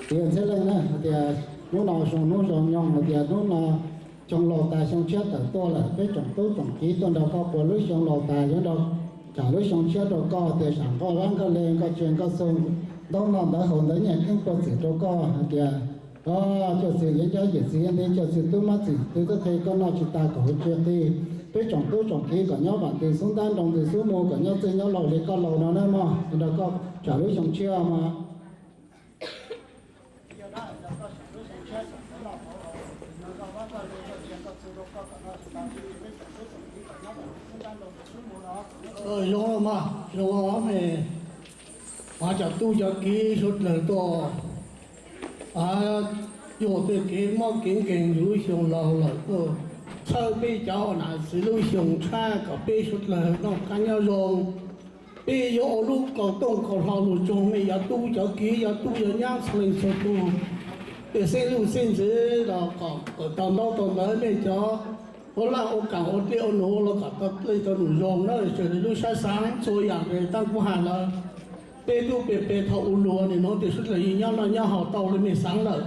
Txiv Ntxhiab Leej na, hais tias hnub no zoo hnub zoo nyoog, hais tias hnub no xyoo laus tas xyoo tshiab tawm tuaj lawm, peb tsoom tub tsoom kiv tuaj nrog koj quas lub xyoo laus tas, yuav nrog tsam lub xyoo tshiab rau koj, tias sam nkoj vab nkoj le, nkoj tsiaj nkoj txhu, ntaub noj ntawv haus, ntawv nyiaj keeb puag txim rau koj, hais tias o, cuaj txiv yeeb ncob, yim txiv yeeb nti, cuaj txiv tub mab txim, twb twb qhi koj noj tsis tas kom hauv tsis qi. Peb tsoom tub tsoom kiv kom nyob vam ntws xub ntab, nroo ntws xub muag, kom nyob txwj nyob laus li koj laus no na mog, nrog koj tsam lub xyoo tshiab mog. Zoo mog, zoo mog, cov tub cov kiv suav dlawg tuaj, yuav tej kev mob kev nkeeg lub xyoo laus lawm tuaj txhawb peb cov nam txiv lub xyoo tshab kom peb suav dlawg noj qab nyob zoo. Peb yuav ua lub kaus tooj kaus hlau lug tsoog mej cov tub cov kiv, cov tub cov nyab txhua leej txhua tug, tej xeeb leej xeeb ntxwv los kom tau ntaub tau ntawv, mej cov ua laj ua kaam ua dlej ua num los kom tau dlej tau num zoo na, sawv daws lub sab xaav txhua yaam tab kuv has lawm. Peb tub peb peb thaum ub luag nim no tej suav dlawg yeej nyob noj nyob haus tau li mej xaav lawm.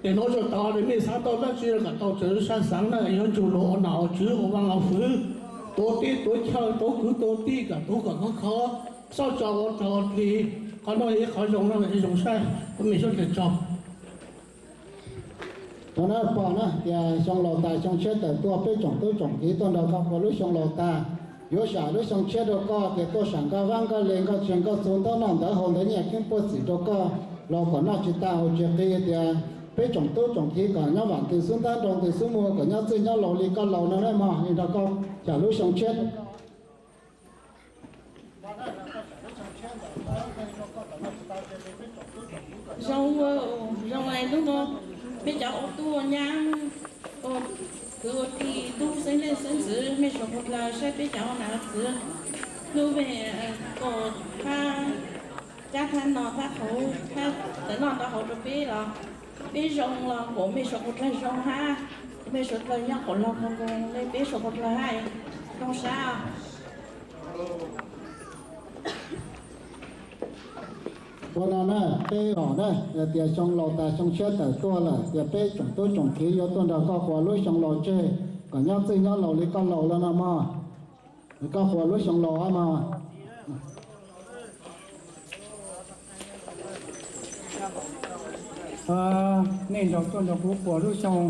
Nim no tsuas tau li mej xaav tau dlaab tsi los kom tau sawv daws lub sab xaav na, yuav ntsug luag ua nom ua tswv ua vaaj ua hwv, tuav teb tuav chaw, tuav kwv tuav tij, kom tuav kom khov khov, xob tso ua rag ua dlig. Qhov no yog ib qhov zoo no, zoo saib, ua mej suav dlawg tsaug. Tau na pog na, tias xyoo laus tas xyoo tshiab tawm tuaj, peb tsoom tub tsoom kiv tuaj nrog koj quas lub xyoo laus tas, yuav sam lub xyoo tshiab rau koj, tias tuaj sam nkoj vab nkoj le, nkoj tsiaj nkoj txhu, ntaub noj ntawv haus, ntawv nyiaj keeb puag txim rau koj, los kom noj tsis tas haus tsis qi, tias peb tsoom tub tsoom kiv kom nyob vam ntws xub ntab, nroo ntws xub muag, kom nyob txwj nyob laus li koj laus no na mog, nrog koj sam lub xyoo tshiab. Zoo, zoo li hnub no, mej cov ua tub ua nyab, ua kwv ua tij, tub xeeb leej xeeb ntxwv, mej suav dlawg saib peb cov nam txiv, hnub mej ua thab cab thab noj thab haus, thab ntawv noj ntawv haus rau peb los peb zoo los kuas mej suav dlawg zoo hab, mej suav dlawg nyob quas laug qhov nkoos le peb suav dlawg hab, zoo sab. Ua no na, peb hom na, yog tias xyoo laus tas xyoo tshiab tawm tuaj lawm, tias peb tsoom tub tsoom kiv yuav tuaj nrog koj quas lub xyoo laus tseg, kom nyob txwj nyob laus li koj laus los no mog. Koj quas lub xyoo laus mog. Nej nrog tuaj nrog kuv quas lub xyoo,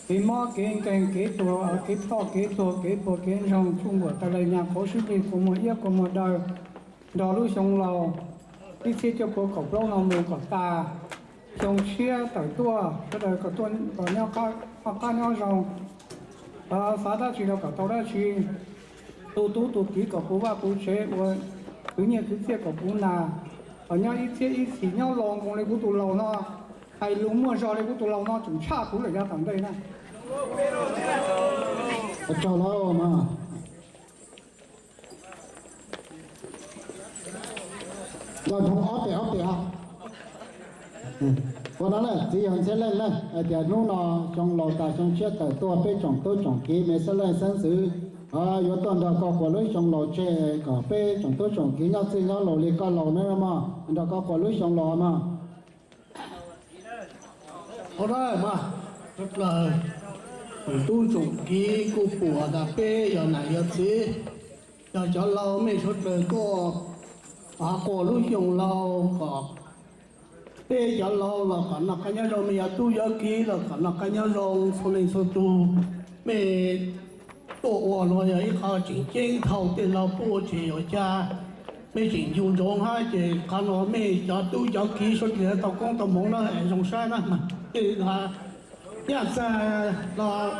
kev mob kev nkeeg, kev tuag, kev ploj kev tuag, kev puas kev ntsoog, txuj npuam tas li, nyaj qauv sib plig, kua muag iab kua muag daw, nrog lub xyoo laus ib txhiab cuaj pua kaum plaub no mus kom tas. Xyoo tshiab tawm tuaj, sawv daws kom nyob qab nyob zoo, xav dab tsi los kom tau dab tsi. Tus tub tus kiv kom puv vaj puv tsev, ua khwv nyiaj khwv txiaj kom puv nas, kom nyob ib txhiab ib txhis, nyob laus nkoos li kuv tus laus no, hais lus muaj zog li kuv tus laus no, tseem tshaj kuv lawm yav tom ntej na. Tsaug lawm mas. Nco ntsoov ob pem ob pem. Ua no na, txiv yawg Ntxhiab Leej na, hais tias hnub no xyoo laus tas xyoo tshiab tawm tuaj, peb tsoom tub tsoom kiv, mej xeeb leej xeeb ntxwv yuav tuaj nrog koj quas lub xyoo laus tseg, kom peb tsoom tub tsoom kiv nyob txwj nyob laus li koj laus na mog, nrog koj quas lub xyoo laus mog. Ua na mas, tsoom tub tsoom kiv, kuv pum tas peb yog nam yog txiv, yog cov laus, mej suav dlawg tuaj quas lub xyoo laus kom peb cov laus los kom noj qab nyob zoo, mej yog tub yog kiv los kom noj qab nyob zoo txhua leej txhua tug. Mej tuaj ua no yog ib qho tseem ceeb, thaum tej laus puj ua tsev yuav ca, mej tseem ncu ntsoov hab, ces qhov no mej cov tub cov kiv suav dlawg tau koob tau hmoov na, zoo saib na. Nyaj txag los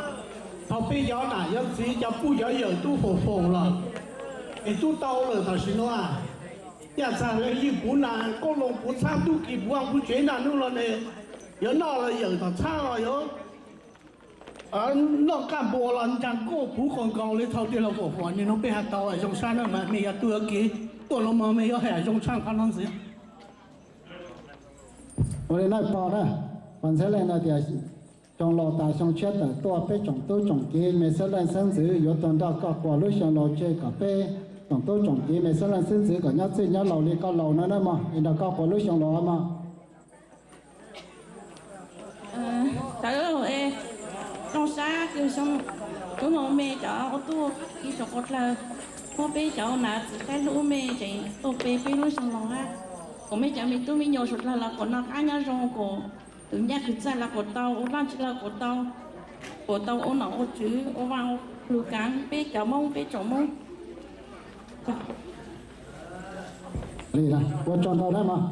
thaum peb cov nam yog txiv, cov puj cov yawm tub foom foom lawm, es tub tau lawm tam sim no, nyaj txag los yeej puv nas qoob loo, puv txhab tub kis, puv vaj puv tsev naj nub los ne, yuav noj los yawm tom txhab los yuav noj qaj npua los ncaag nkuaj puv qos nkaus li thaum tej laus foom foom. Nim no peb has tau zoo saib na, mej yog tub yog kiv tuaj los mog, mej yuav has zoo tshaj qhov no ntxiv. Ua li na pog na, pog Ntxhiab Leej na tias xyoo laus tas xyoo tshiab tawm tuaj, peb tsoom tub tsoom kiv, mej xeeb leej xeeb ntxwv yuav tuaj nrog koj quas lub xyoo laus tseg, kom peb tsoom tub tsoom kiv, mej xeeb leej xeeb ntxwv kom nyob txwj nyob laus li koj laus na mog, es nrog koj quas lub xyoo laus mog. Xyoo, tub mus me cov ua tub ib saum qhov dlawg, muab peb cov ua nam txiv saib hlub me tseem tuaj pe peb lub xyoo laus hab. Kuas mej cov me tub me nyuam suav dlawg los kuas noj qab nyob zoo, kuas tus nyaj khwv txaj los kuas tau ua dlaab tsi los kuas tau, kuas tau ua nom ua tswv ua vaaj ua lug kaav peb cov Moob peb tsoom Moob. Ua tsaug ntau na mog.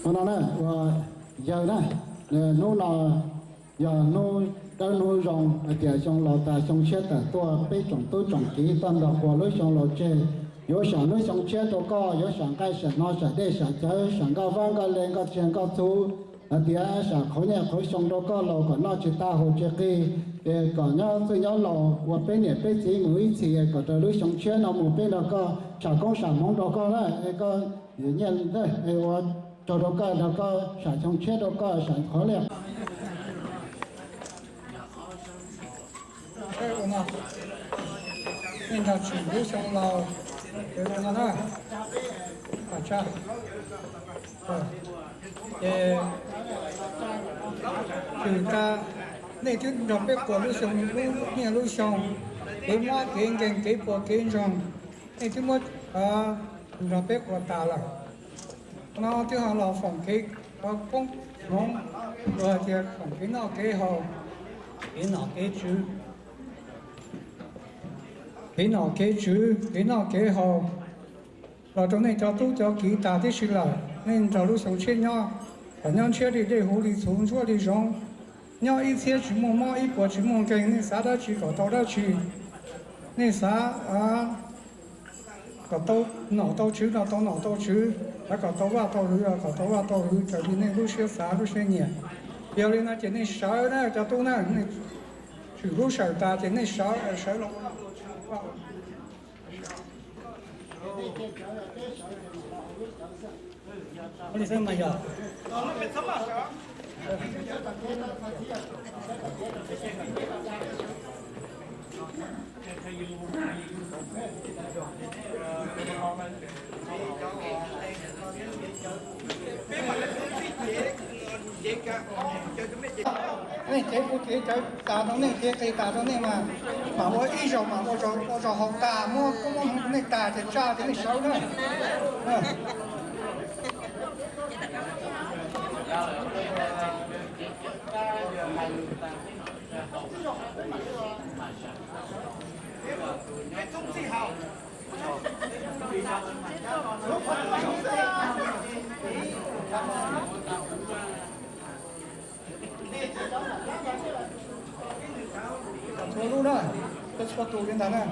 Ua no na, ua yawg na, hnub no yog hnub dawb hnub zoo hais tias xyoo laus tas xyoo tshiab tawm tuaj, peb tsoom tub tsoom kiv tuaj nrog quas lub xyoo laus tseg. Yuav sam lub xyoo tshiab rau koj, yuav sam nqaij sam hno sam dej sam cawv sam nkoj vab nkoj le nkoj tsiaj nkoj txhu, hais tias sam qhauv nyiaj qhauv xyoo rau koj laus kom noj tsis tag haus tsis qig, es kom nyob txwj nyob laus ua peb niam peb txiv mus ib txhis, kom raws lub xyoo tshiab no mus peb nrog koj sam koob sam hmoov rau koj na, es koj yuav nyiaj ntawd es ua tsaug rau koj, nrog koj sam xyoo tshiab rau koj sam qhov liaj. Nej nrog tsim lub xyoo laus, no na, ces tsim tas, nej twb nrog peb quas lub xyoo, lub niaj lub xyoo, kev mob kev nkeeg kev puas kev ntsoog, nej twb muab nrog peb quas tas lawm. No twb ho los foom kev poob hmoov, luag hais tias foom kev noj kev haus, kev nom kev tswv, kev nom kev tswv kev noj kev haus los rau nej cov tub cov kiv tas tib si lawm. Nej nrog lub xyoo tshiab nyob, kom nyob ntshiab li dej huv li txhuv ntsuab li zoov, nyob ib txhiab tsis muaj mob ib puas tsis muaj nkeeg. Nej xav dab tsi kom tau dab tsi, nej xav kom tau nom tau tswv los tau nom tau tswv, xav kom tau vaj tau hwv los kom tau vaj tau hwv raws li nej lub siab xav lub siab nyiam. Yog li no ces nej sawv na cov tub na, nej tshwm lub sawm tas ces nej sawv, sawv los li xwb mas yog. Nej cev kuv cev cawv tas rau nej, cev qis tas rau nej mas, mam ua ib zaug mas ua zaug haus tas, muab koob muab hmoov rau nej tas ces tsa ces nej sawv na. Txhua lub na, txhua tus li ntawd na.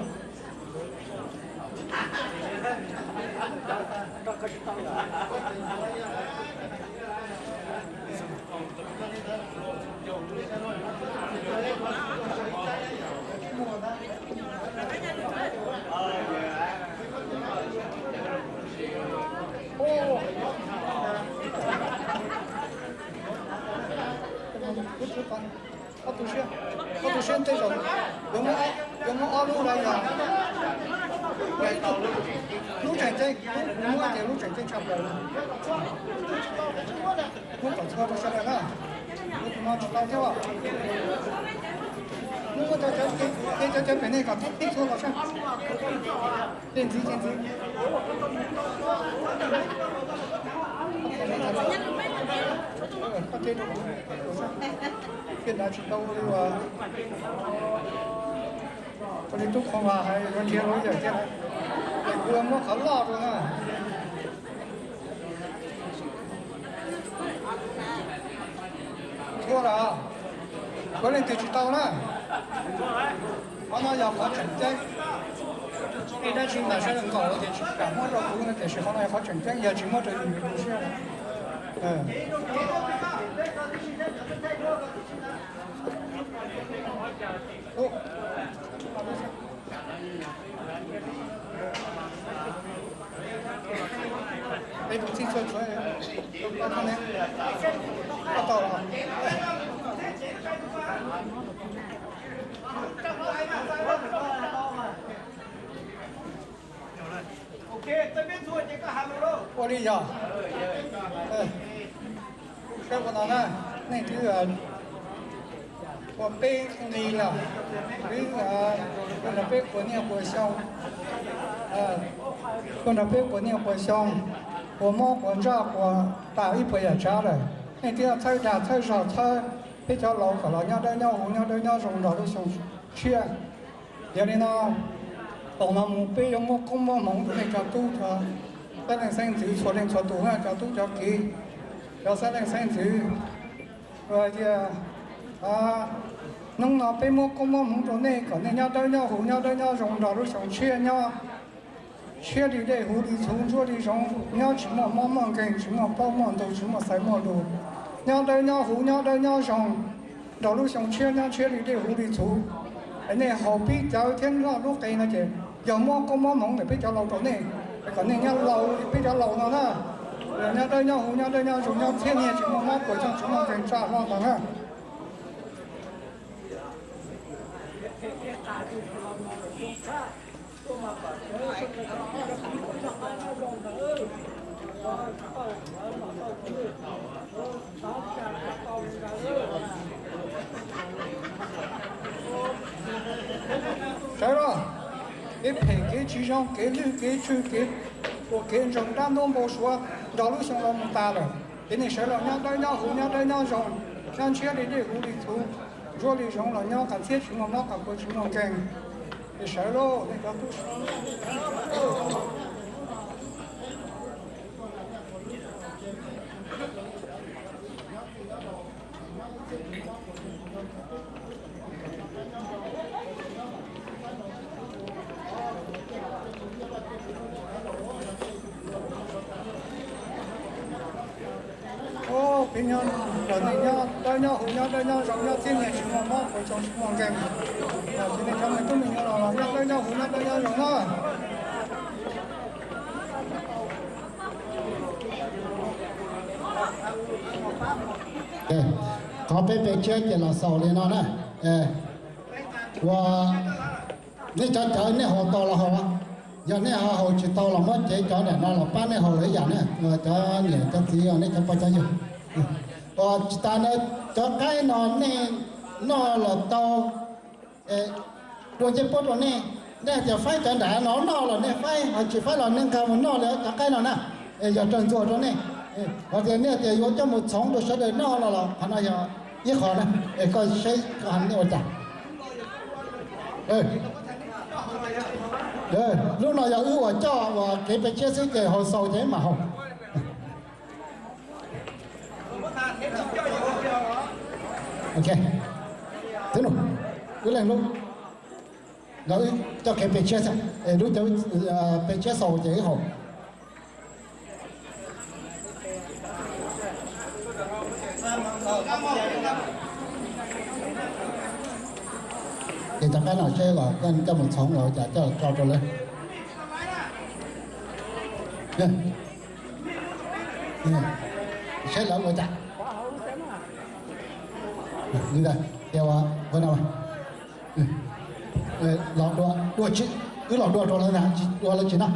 Ob tug siab, ob tug siab tej zaum yuav muab, yuav muab ob lub los yog lub tseem ceeb, muab ces lub tseem ceeb tshaj plaws. Muab kom txhua rau sawv daws na. Tus no tsis tau thiab. Muab muab cov cawv, cov cawv pem nej kom tib txhua los sab. Tej ntxiv, tej ntxiv. Koj teb rau, tej ntawd tsis tau li uas, ua li tub qhov mas hais yuav nrhiav rau yawm tiag, es kuv muab qhov loj rau na. Txhua lawm, kuv leej twg tsis tau na. Qhov no yog qhov tseem ceeb. Ib dab tsi ntawm sawv daws nkaum ces tsis kam muab rau kuv no, tiam sis qhov no yog qhov tseem ceeb, yog tsis muab rau yus yus tu siab. Peb tus txij txhua txhua, koj tau los. Ua li yog, sawv ua no na, nej twb ua peb li lawm, twb ua nrog peb quas niaj quas xyoo, ua nrog peb quas niaj quas xyoo, quas mob quas ntsoj quas tas ib puas yam tsav lawm. Nej twb txhawb dag txhawb zog txhawb peb cov laus kom los nyob dawb nyob huv nyob dawb nyob zoo nrog lub xyoo tshiab. Yog li no, thaum no mus peb yuav muab koob muab hmoov rau nej cov tub cov xeeb leej xeeb ntxwv txhua leej txhua tus na, cov tub cov kiv, cov xeeb leej xeeb ntxwv. Hais tias hnub no peb muab koob muab hmoov rau nej kom nej nyob dawb nyob huv nyob dawb nyob zoo nrog lub xyoo tshiab nyob, tshiab li dej huv li txhuv ntsuab li zoov, nyob tsis muaj mob muaj nkeeg tsis muaj plaub muaj ntug tsis muaj xaiv muaj lus, nyob dawb nyob huv nyob dawb nyob zoo nrog lub xyoo tshiab nyob tshiab li dej huv li txhuv. Es nej haus pib cawv thiab noj lub qe no ces yog muab koob muab hmoov ntawm peb cov laus rau nej, es kom nej nyob laus peb cov laus no na, nyob dawb nyob huv nyob dawb nyob zoo nyob txhiab niag tsis muaj mob puas tsooj tsis muaj nkeeg tsa hlo ntawd na. Sawv los, kev phem kev tsis zoo kev lwj kev tsw kev ua kev ntsoog dab ntub npau suav nrog lub xyoo los mus tas lawm, ces nej sawv los nyob dawb nyob huv nyob dawb nyob zoo, nyob ntshiab li dej huv li txhuv, ntsuab li zoov los nyob qas txhiab tsis muaj mob qas puas tsis muaj nkeeg. Es sawv lauj nej cov tub. Peb nyob, kom nej nyob dawb nyob huv nyob dawb nyob zoo nyob txhiab niag tsis muaj mob puas tsooj tsis muaj nkeeg. Ces nej cov me tub me nyuam los nyob dawb nyob huv nyob dawb nyob zoo na. Qhov peb pes tshiab ces los xaus li no na. Ua, nej cov cawv nej haus tau los haus, yog nej ho haus tsis tau los muab cev cov nram no los pab nej haus lawm ib yam na. Cov niam cov txiv nej cov pog cov yawg, tsis tas na, cov qaib no nej noj los tau, dua ncej puab rau nej. Nej hais tias faib cov nram no noj los nej faib, ho tsis faib los nej nqa mus noj li cov qaib no na. Yog raws ntxuag rau nej, ho tias nej tias yuav coj mus txhoov rau sawv daws noj no los qhov no yog ib qho na. Es koj saib koj hais nej ua cas. Lub no yog wb uas coj uas kev pes tshiab xwb ces haus xaus ces mam haus. Ok, tib nus, wb leej lub, nkawd wb coj kev pes tshiab xwb, lub cov pes tshiab xaus ces wb haus. Ces cov qaib no seb los koj coj mus txhoov los cas coj tso rau lawv. Saib lawv ua cas. Li ntawd, ces ua, los dua, dua tsis, wb los dua rau lawv na, tsis dua lawv tsis noj.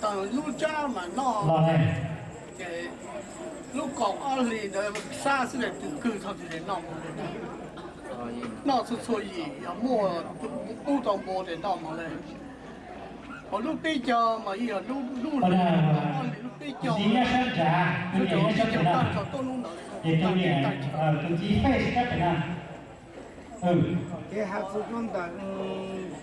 Tawm lub tsab mas noj, ces lub kaum ob Li ntawd sab xwb, tus kwj txog tus es noj, noj txhua txhua yim, yog muaj tus qub tau npua ces noj mov li. Hos lub peb caug mas yog lub, lub, lub peb caug, txog lub ntawd, tus txiv fej sab pem na. Kev has txug rau ntawm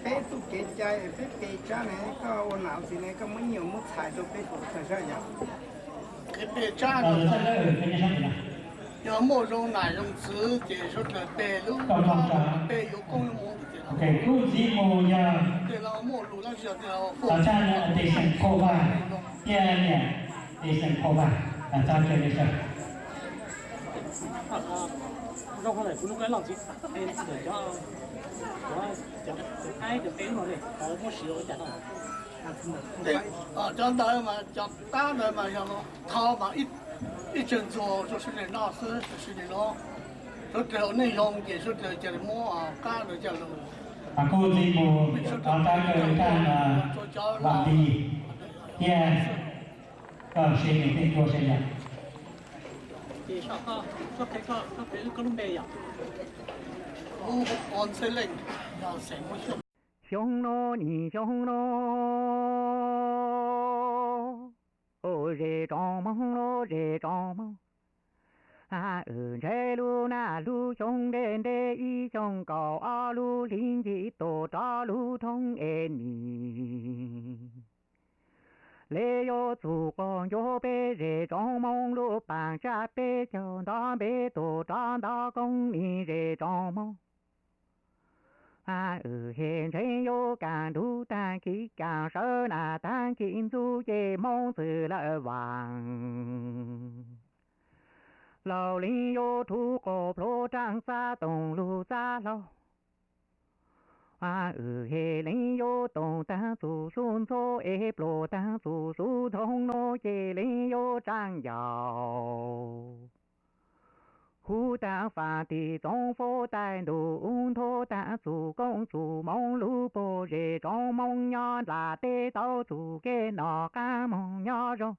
peb tug kev cai peb pes tsab ne, koj ua nam txiv ne, koj muab ib nyuag muab txhais rau peb tug tag zaj yom. Kev pes tsab, yog muaj zoo nam zoo txwv ces suav dlawg pes lub, pes yuav koob yuav moov. Kuv ntxiv mus yog, tes xeem Phau Vaj thiab niam tes xeem Phau Vaj, txog kiag li sawv. Cov ntawd mas cov qab ntawd mas yog tho mas ib tsawg ntxuag rau sawv daws noj xwb, tam sim no suav dlawg ua neej zoo ces suav dlawg cia li muab qab ntawd coj lug. Kuv ntxiv mus, tag kawg tag, Vam Lis thiab koj seb nws tej ncua seb yog. Xyoo no nim xyoo no, zes tsoom moog lub zes tsoom moog, wb ntshe lub nag lub xyoo nte nte ib xyoos kaum ob lub hli ncig tus rov lub thoob es nim. Li yuav txug quas ncuav peb zes tsoom moog lub paam tsab peb caug nto npe tus rov nto koob nim zes tsoom moog. Wb he ntshe yuav kaaj ntug taag kis kaaj sawv na taag kis ntxug ces moog xwm lawm vaaj. Laug leej yuav rhuv quas plhuav raaj xab toom lug xab hlau. Wb he leej yuav toom taag txug xub ntxhuv es pluag taag txug xub nthoo nuav ces leej yuav tsaam ncaus. Huv taag faam tim txoov fauv taij ntuj nthuav taag txug koob txug moov lub puag zes tsoom moog nyob nplaj teb tau txug kev noj qaab moog nyob zoo.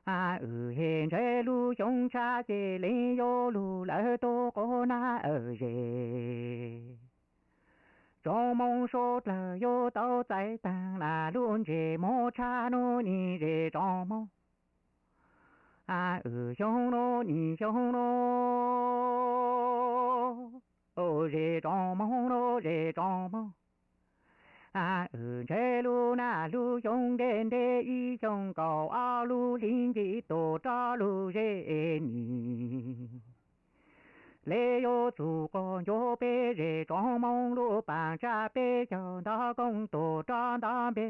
Wb he ntshe lub xyoo tshab ces leej yuav lug lawm tuab quas nab awm zes. Tsoom moog suav dlawg yuav tau txais taag na lub ntsej muag tshab nuav nim zes tsoom moog. Wb xyoo nuav nim xyoo nuav, zes tsoom moog nuav zes tsoom moog. Wb ntshe lub nag lub xyoo nte nte ib xyoos kaum ob lub hli ncig tus rov lug zes nim. Li yuav txug quas ncuav peb zes tsoom moog lub paam tsab peb caug nto koob tus rov nto npe.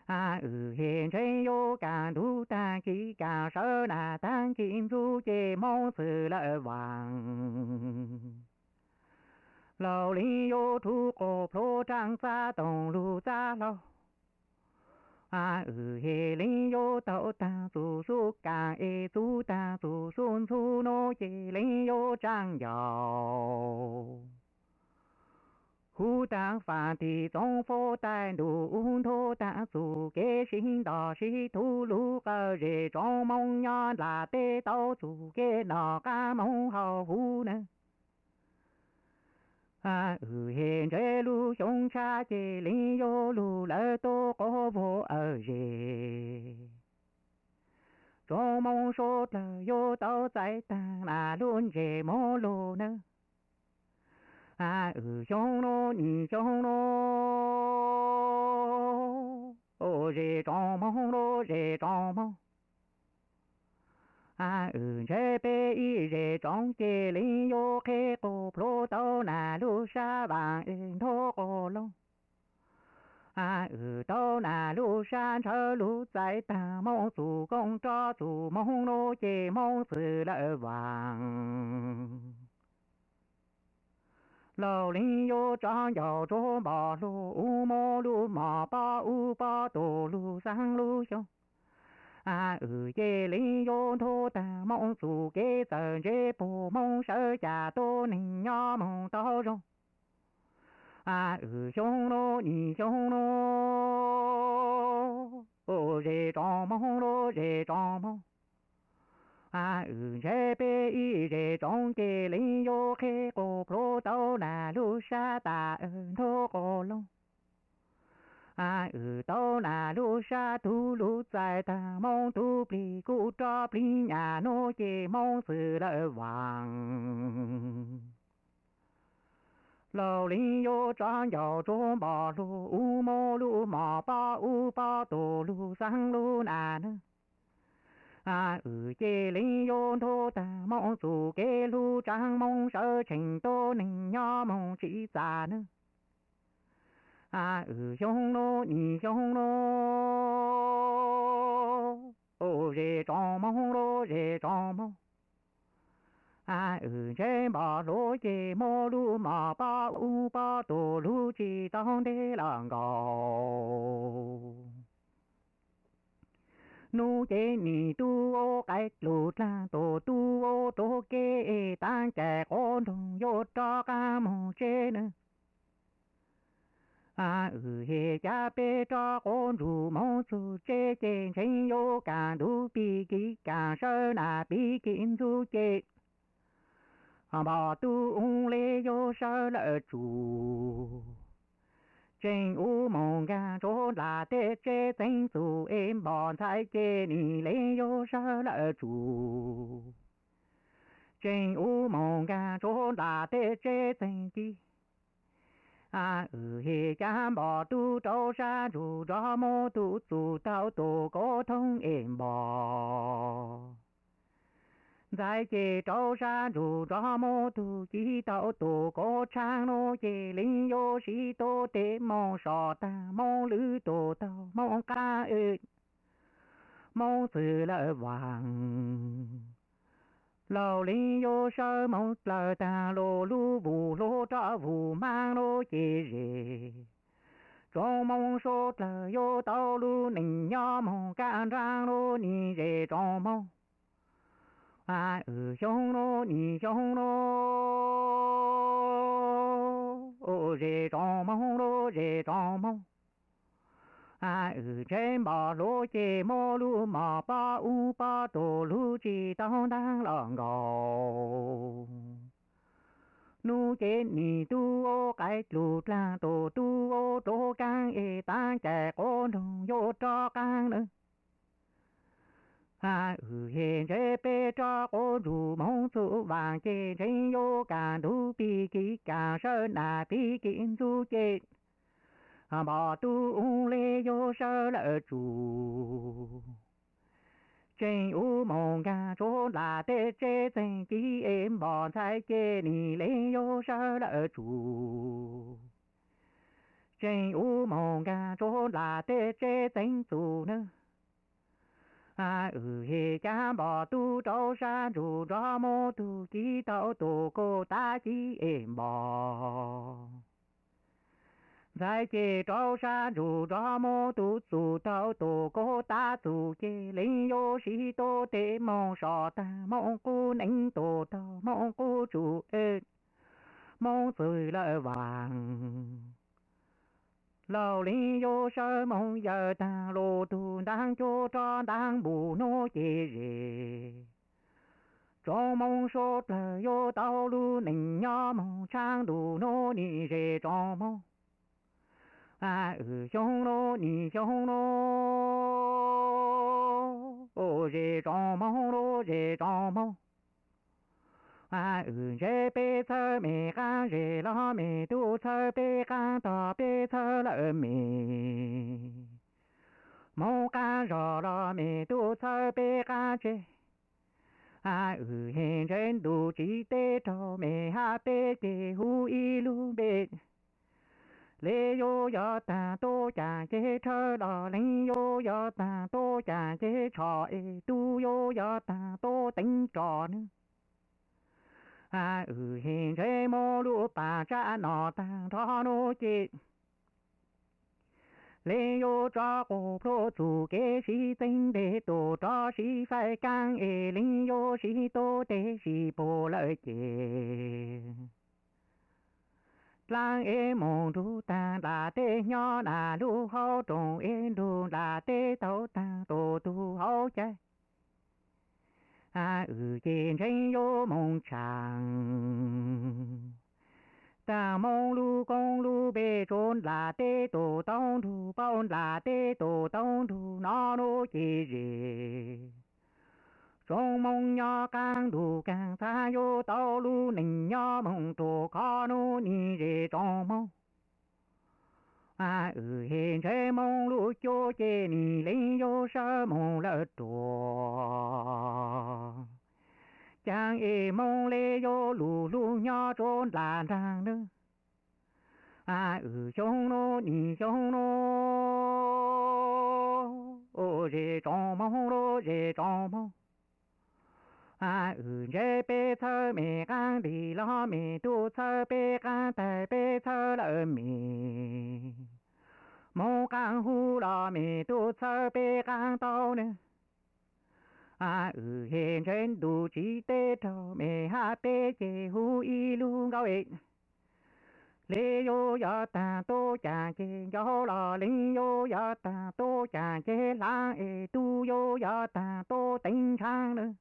Wb he ntshe yuav kaaj ntug taag kis kaaj sawv na taag kis ntxug ces moog xwm lawm vaaj. Laug leej yuav rhuv quas plhuav raaj xab toom lug xab hlau. Wb he leej yuav tau taag txug xub kaaj es txug taag txug xub ntxhuv nuav ces leej yuav tsaam ncaus. Huv taag faam tim txoov fauv taij ntuj nthuav taag txug kev sib nto sib thuv lub qawm zes tsoom moog nyob nplaj teb tau txug kev noj qaab moog haus huv na. Wb he ntshe lub xyoo tshab ces leej yuav lug lawm tuab quas vuag awm zes. Tsoom moog suav dlawg yuav tau txais taag na lub ntsej muag lug na. Wb xyoo nuav nim xyoo nuav, zes tsoom moog nuav zes tsoom moog. Wb ntshe peb ib zes tsoom ces leej yuav qheb quas plhuav tau na lub sab vaaj es nthuav quas loog. Wb tau na lub sab ntshaw lug txais taag moog txug koob rov txug moog nuav ces moog xwm lawm vaaj. Laug leej yuav tso ncaus tsuag npom lug ub muab lub mom pob ub pob tug lug xaab lub xyoo. Wb ces leej yuav nthuav taag moog txug kev txawm ntse puag moog sawv ca tuab neeg nyob moog tau zoo. Wb xyoo nuav nim xyoo nuav, zes tsoom moog nuav zes tsoom moog. Wb ntshe peb ib zej tsoom ces li yuav qhib qus plhuav tau nas lub sab tas ntub qus loog. Wb tau nas lub sab tug lub txais tag hmoov tug plig kuj rov plig nyam nuav ces hmoov xwm lawm vaag. Laug li yuav tso ncaus tsuag npog lug ub muab lub mom pob ub pob tug lug xaab lub nas nawb. Wb ces li yuav ntub tag hmoov txug kev lug tsaa hmoov sawv tsees tuab neeg nyob moog tsi txaj nawb. Wb xyoo nuav nim xyoo nuav, zej tsoom moog lub zej tsoom moog. Wb ntshe npog hluav ces muab lub mom pob ub pob tug lug tsi tau ntev los nkaus. Nub ces nim tub qaib dlug dlaag tug tub rua kev taab cai quav nroog yuav rov qaab moog tseb nawb. Wb hib cab peb rov quav nrug moog txug tseb ces ntshe yuav kaaj ntug pig kiv kaaj sawv nas pig kiv ntxug ces npog tub ub le yuav sawv lawm tsuv. Tseem ub moog nkaag tsuag nplaag teb tseb txeeg txug es npog ntxhais ces nim le yuav sawv lawm tsuv. Tseem ub moog nkaag tsuag nplaag teb tseb txeeg kiv. Wb hib cab npog tub rau sab nrug nrov muab tug txug tau tug kauv thooj es npog ntxhais ces rau sab nrug nrov muab tug kiv tau tug kauv tshaab nuav ces li yuav sib tuav teb moog so tag hmoov lwm tug taug hmoov qaab moog txwm lawm vaag. Laug li yuav sawv moog dlawg tag lug lub vus hlua rov vus maab lub ces zej tsoom moog suav dlawg yuav tau lub neej nyob moog kab nraag lub nim zej tsoom moog. Wb xyoo nuav nim xyoo nuav, zej tsoom moog lub zej tsoom moog. Wb ntshe npog hluav ces muab lub mom pob ub pob tug lug tsi tau ntaag los nkaus. Nub ces nim tub qaib dlug dlaag tug tub rua kaab es taab cai quav nroog yuav rov qaab nawb. Wb hib ntshe peb rov quav nrug moog txug vaag ces ntshe yuav kaaj ntug pig kiv kaaj sawv nas pig kiv ntxug ces npog tub ub le yuav sawv lawm tsuv. Tseem ub moog nkaag tsuag nplaag teb tseb txeeg kiv es npog ntxhais ces nim le yuav sawv lawm tsuv. Tseem ub moog nkaag tsuag nplaag teb tseb txeeg txug nawb. Wb hib cab npog tub rau sab nrug nrov muab tug kiv tau tug kauv taab kiv es npog ntxhais ces rau sab nrug nrov muab tug txug tau tug kauv taab txug ces li yuav sib tuav teb moog so tag hmoov qub neeb tug taug hmoov qub tsuv es hmoov txwm lawm vaag. Laug li yuav sawv moog yawm tag lug tug ntaag cuab rov ntaag npus nuav ces zej tsoom moog suav dlawg yuav tau lub neej nyob moog tshaab ntuj nuav nim zej tsoom moog. Wb xyoo nuav nim xyoo nuav, zej tsoom moog lub zej tsoom moog. Wb ntshe peb txhawb me qaab zej los me tub txhawb peb qaab tog peb txhawb lawm me. Moog qaab zog los me tub txhawb peb qaab tseg. Wb hib ntshe ntuj tsi teb raug me hab peb ces hu ib lub npe. Le yuav yog taag tuab caag ceg rhawv los leeg yuav yog taag tuab caag ceg tsho es tub yuav yog taag tuab teev roj nawb. Wb hib ntshe muab lub paag tsab no taag nrho nuav ces le yuav rov quas plhuav txug kev sib txeeb nteg tug rov sib faib kaab es leeg yuav sib tuav teb sib puag lawm ces dlaab es moog nrug taag nram teb nyob nam lub hauv rooj es nrug nram teb tau taag tug tug hauv cai. Wb ces ntseeg yuav moog tshaav. Taag Moob lub koob lub npe tsuav nplaim teb tus tau nrug paub nplaim teb tus tau nrug nov nuav ces zes. Tsoom Moob nyob qaab nrug kaag txhaj yuav tau lub neej nyob moog rua khov nuav nim zes Tsoom Moob. Wb ces ntseeg Moob lub cuab ces nim le yuav sawv moog lawm rua. Caag es Moob le yuav lug lug nyob tsuav nplaim nraag nuav. Wb xyoo nuav nim xyoo nuav zes Tsoom Moob lug zes Tsoom Moob. Wb ntseeg peb txhawb mej qaab nti los mej tub txhawb peb qaab taig peb txhawb lawm mej. Moob qaab hu los mej tub txhawb peb qaab tau nuav. Wb ces ntseeg ntuj tsi teb raug mej hab peb ces hu ib lug nkauj es. Le yuav yog taag tub caag ces nco los le yuav yog taag tub caag ces hlaav es tub yuav yog taag tub teev ntshaab nuav.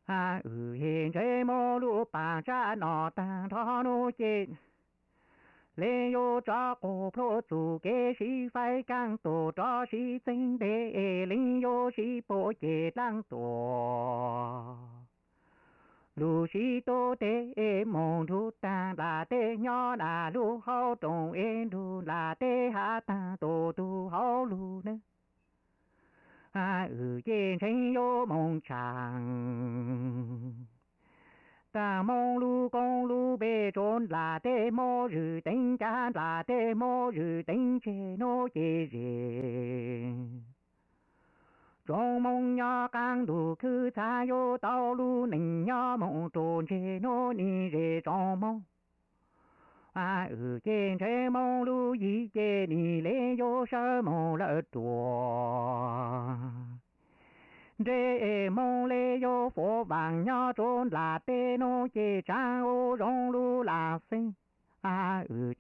Wb ces ntseeg Moob lub paag tsab nom taag nrho nuav ces le yuav tso quas plhuav txug kev sib faib kaaj tus rov sib txeeb ntev es le yuav sib puab ces dlaab tuam. Lug sib tub teg es moog nrug taag nplaim teb nyob nram lub hauv rooj es nrug nplaim teb hab taag tus tug hauv lug nuav. Wb ces ntseeg yuav moog tshaav. Taag Moob lub koob lub npe tsuav nplaim teb Moob zwm teev ca nplaim teb Moob zwm teev ntseg nuav ces zes. Tsoom Moob nyob qaab nrug khwv txhaj yuav tau lub neej nyob moog rua ntseg nuav nim zes Tsoom Moob. Wb ces ntseeg Moob lub yig ces nim le yuav sawv moog lawm rua. Ntseg es Moob le yuav fuav vaam nyob tsuav nplaim teb nuav ces tsaab ua zoo lub lam xeeb. Wb